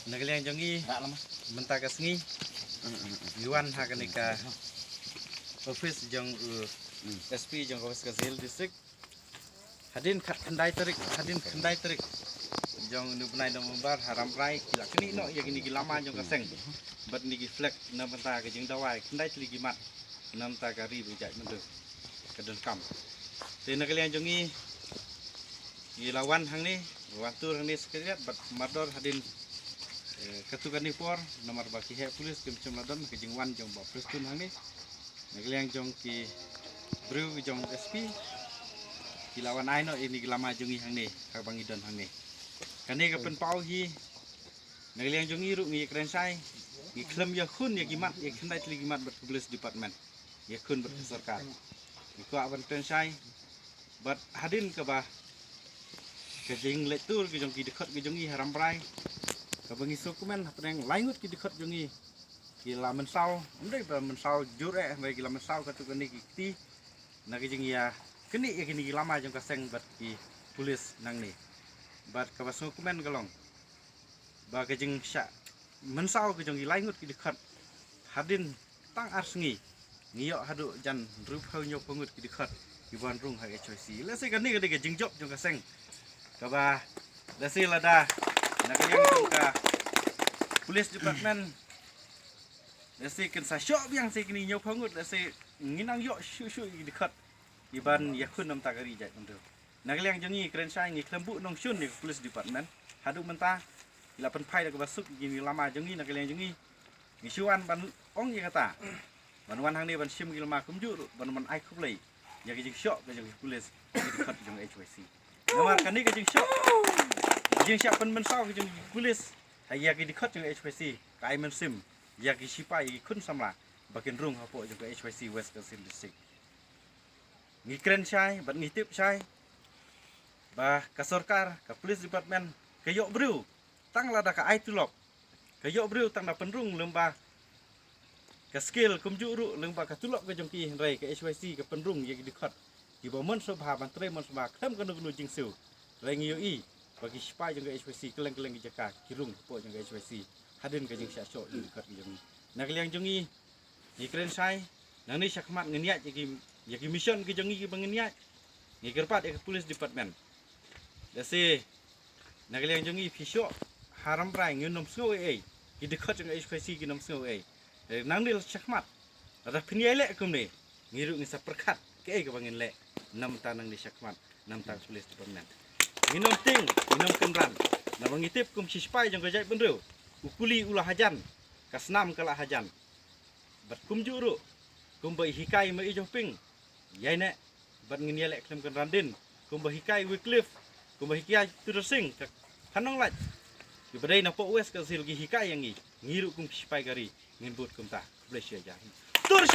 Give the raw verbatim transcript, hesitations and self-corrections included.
Na ka liang jong ngi mynta ka sngi ngi wan ha kane ka office jong u S P jong ka West Khasi Hills District. Hadien khatkhyndai tarik, hadien khyndai tarik jong u bnai November ha Rambrai ki la knieh noh ïa kine ki lama jong ka seng bad kine ki flag na bynta ka jingdawa khyndai tylli ki mat na bynta ka ri ba jait mynta ka donkam. Te na ka liang jong ngi ngi la wan hangne, wan tur hangne sekaliat bad mardor hadien eh, katu kane por namar ba ki heh pulit kim shym la don ka jingwan jong Bah Prestone hangne. Na ka liang jong ki briew jong S P ki la wan ai noh ïa kine ki lama jong ngi hangne, ha ba ngi don hangne. Kane ka pynpaw hi na ka liang jong ngi ruh ngi kren shai, ngi khlem ïakhun ïa ki mat, ïa khyndai tylli ki mat bad ka police department, ïakhun bad ka sorkar. Ngi kwah ban kren shai bad hadien kaba ka jingleit tur ka jong ki dkhot ka jong ngi ha Rambrai, kaba ngi sngewkmen hapdeng lai ngut ki dkhot jong ngi ki la mynsaw, ym dei ba mynsaw jur eh, hynrei ki la mynsaw katto katne ki kti na ka jingïaknieh ïa kine ki lama jong ka seng bad ki pulit nangne. Bad kaba sngewkmen ka long ba ka jingshah mynsaw ka jong ki lai ngut ki dkhot hadien tang ar sngi ngi ïoh haduh jan hynriewphew hynñiewphew ngut ki dkhot ki ban rung ha H Y C. Lehse kane ka dei ka jingjop jong ka seng kaba lehse lada na ka liang jong ka police department lehse kin sa shoh biang se kine hynñiewphew ngut, lehse ngin nang ïoh shuh shuh ki dkhot ki ban ïakhun na bynta ka ri jait mynta. Na ka liang jong ngi kren shai ngi khlem buh nongshun ïa ka police department. Haduh mynta ngi la pynphai da kaba suk ïa kine ki lama jong ngi. Na ka liang jong ngi ngi shu wan ban ong ïa kata, ban wan hangne ban shim ki lama kumjuh ruh ban wan ai khublei ïa ka jingshoh ka jong ki pulit, ki dkhot jong H Y C. Namar kane ka jingshoh, ka jingshah pynmynsaw ka jong ki pulit ha ïa ki dkhot jong H Y C ka ai mynsiem ïa ki shipai, ïa ki khun samla ba kin rung hapoh jong ka H Y C West Khasi Hills District. Ngi kren shai bad ngi tip shai ba ka sorkar, ka police department ka ïoh briew tang lada ka ai tulop, ka ïoh briew tang da pynrung lyngba ka skill, kumjuh ruh lyngba ka tulop ka jong ki, hynrei ka H Y C ka pynrung ïa ki dkhot kiba mon sngewbha ban trei mon sngewbha khlem kano kano jingsiew. Hynrei ngi ïohi ba ki shipai jong ka H Y C kylleng kylleng ki jaka ki rung hapoh jong ka H Y C hadien ka jingshah shoh ïa ki dkhot ki jong ngi. Na ka liang jong ngi ngi kren shai, nangne shakhmat ngin ïaid ïa ki, ïa ki mission ki jong ngi kiba ngin ïaid. Ngi kyrpad ïa ka police department, lehse na ka liang jong ngi phi shoh ha Rambrai ngin ym sngew ei ei, ki dkhot jong ka H Y C kin ym sngew ei ei. Nangne shakhmat lada phin ïai leh kumne ngi ruh ngin sa pyrkhat kaei kaba ngin leh na bynta nangne shakhmat na bynta ka police department. Ngin ym tieng, ngin ym kynran, naba ngi tip kum ki shipai jong ka jaitbynriew, u kuli u la hajan, ka snam ka la hajan. Bad kumjuh ruh kumba i hikai ma i Joh Ping, ïaineh bad ngin ïaleh khlem kynran dien, kumba hikai Wycliffe, kumba hikai Tudor Singh, ka Phan Nonglait, kiba dei napoh West Khasi Hills ki hikai ïa ngi, ngi ruh kum ki shipai ka ri ngin bud kumta. Khublei shibun. Tur